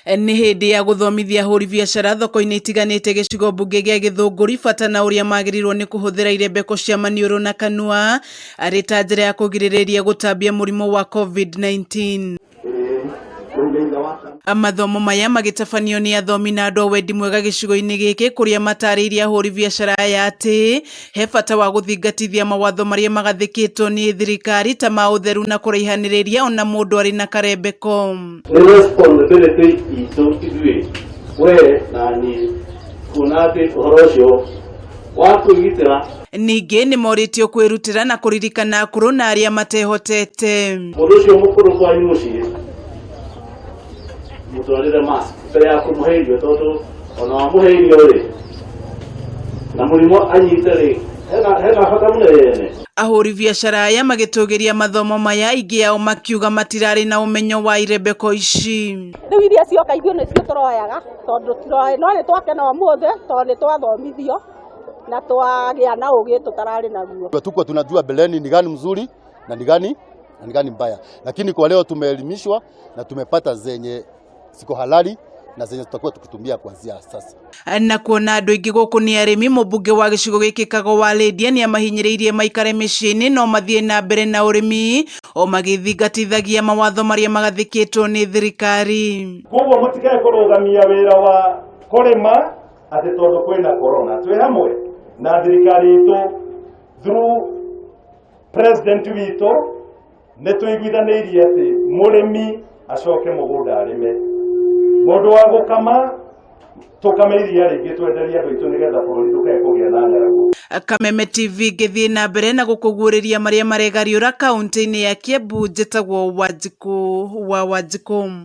Nĩ hĩndĩ ya gũthomithia ahũri biacara thoko-inĩ itiganĩte gĩcigo mbunge gĩa Gĩthũngũri bata na ũrĩa magĩrĩirwo nĩ kũhũthĩra irembeko cia maniũrũ na kanua arĩ ta njĩra ya kũgirĩrĩria gũtambia mũrimũ wa COVID-19. Mathomo maya magĩtabanio nĩ athomi na andũ a wendi mwega gĩcigo-inĩ gĩkĩ kũrĩa matarĩirie ahũri biacara aya atĩ he bata wa gũthingatithia mawatho marĩa magathĩkĩtwo nĩ thirikari ta ma ũtheru na kũraihanĩrĩria ona mũndũ arĩ na karembeko. Nĩ responsibility itũ ithuĩ, we na niĩ, kuona atĩ ũhoro ũcio wa kwĩgitĩra. Ningĩ nĩ morĩtio kwĩrutĩra na kũririkana akũrũ na arĩa matehotete. Mũndũ ũcio mũkũrũ kwanyu mũciĩ mũtwarĩre mask mbere ya kũmũhe irio, tondũ ona wamũhe irio rĩ na mũrimũ anyite rĩ, hena bata mũnene. Ahũri biacara aya magĩtũgĩria mathomo maya, aingĩ ao makiuga matirarĩ na ũmenyo wa irembeko ici. Rĩu iria cioka ithuĩ nĩcio tũroyaga, tondũ tũtiroĩ, no nĩ twakena ũmũthĩ tondũ nĩ twathomithio na twagĩa na ũgĩ tũtararĩ naguo. Hatukuwa tunajua mbeleni ni gani mzuri na ni gani mbaya, lakini kwa leo tumeelimishwa na tumepata zenye ziko halali na zenye tutakuwa tukitumia kuanzia sasa. Na kuona andũ aingĩ gũkũ nĩ arĩmi, mũmbunge wa gĩcigo gĩkĩ Kago wa Lydia nĩ amahinyĩrĩirie maikare mĩciĩ-inĩ no mathiĩ na mbere na ũrĩmi o magĩthingatithagia mawatho marĩa magathĩkĩtwo nĩ thirikari. Koguo mũtikae kũrũgamia wĩra wa kũrĩma atĩ tondũ kwĩna corona. Twĩ hamwe na thirikari itũ through president witũ nĩ tũiguithanĩirie atĩ mũrĩmi acoke mũgũnda arĩme, mũndũ wa gũkama tũkame iria rĩingĩ, twenderie andũ aitũ nĩgetha bũrũri ndũkae kũgĩa na ng'aragu. Kameme TV ngĩthiĩ na mbere na gũkũguũrĩria marĩa maregariũra kaunti-inĩ ya Kiambu. Njĩtagwo Wanjikũ wa Wanjikũ.